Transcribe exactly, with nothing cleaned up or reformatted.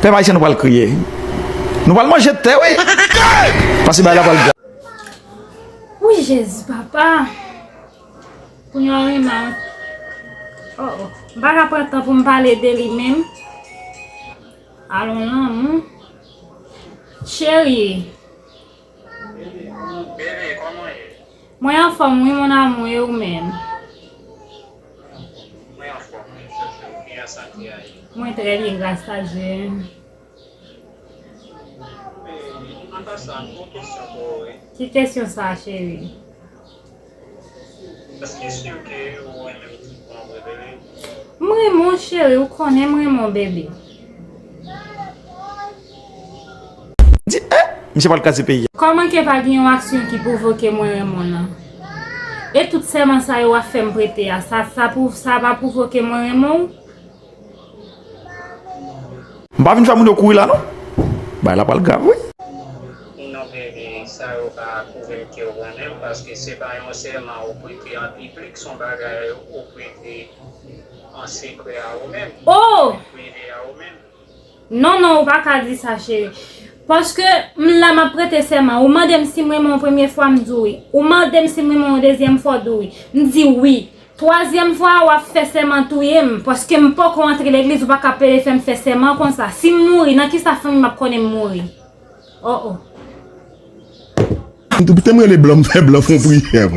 Pèp ayisyen, nou pral kriye. Nou pral manje tè, wi. Paske bagay la pral grav. Wi, Jezi, papa. Kounye a, wi, man. Oh, oh. M pa ka pran tan pou m pale de li menm. Alon lanmou. Cheri. Bebe, kòman w ye? Mwen anfòm, wi, mon amour, e ou menm? Mwen anfòm, wi, chouchou. Ki jan sante a ye? Mwen trè byen, gras a Dye. An pasan, m gen yon kesyon pou ou, wi. Ki kesyon sa, cheri? Èske si ke ou renmen m tout bon vre, bebe? M renmen w, cheri, ou konnen m renmen w, bebe. Di, eh, misye pral kraze peyi a. Kòman ke pa gen yon aksyon ki pwouve ke mwen renmen w nan? E tout sèman sa yo w ap fè m prete a, sa, sa pou, sa pa pwouve ke mwen renmen w? M pa vin fè moun yo kouri la, non. Bagay la pral grav, wi. Non, bebe, sa yo pa pwouve ke w renmen m, paske se pa yon sèman ou prete an piblik, se yon bagay ou prete an sekrè a ou menm. Oh! Prive a ou menm. Non, non, ou pa ka di sa, cheri. Paske m la, m ap prete sèman. Ou mande m si m renmen w yon premye fwa, m di w wi. Ou mande m si m renmen w yon dezyèm fwa, w di w wi. M di wi. Twazyèm fwa a, w ap fè sèman touye m, paske m poko antre legliz, ou pa ka pede fè m fè sèman konsa. Si m mouri, nan kisa fanmi m ap konnen m mouri? Oh, oh. Te m rele blan, m fè blan fon priyè.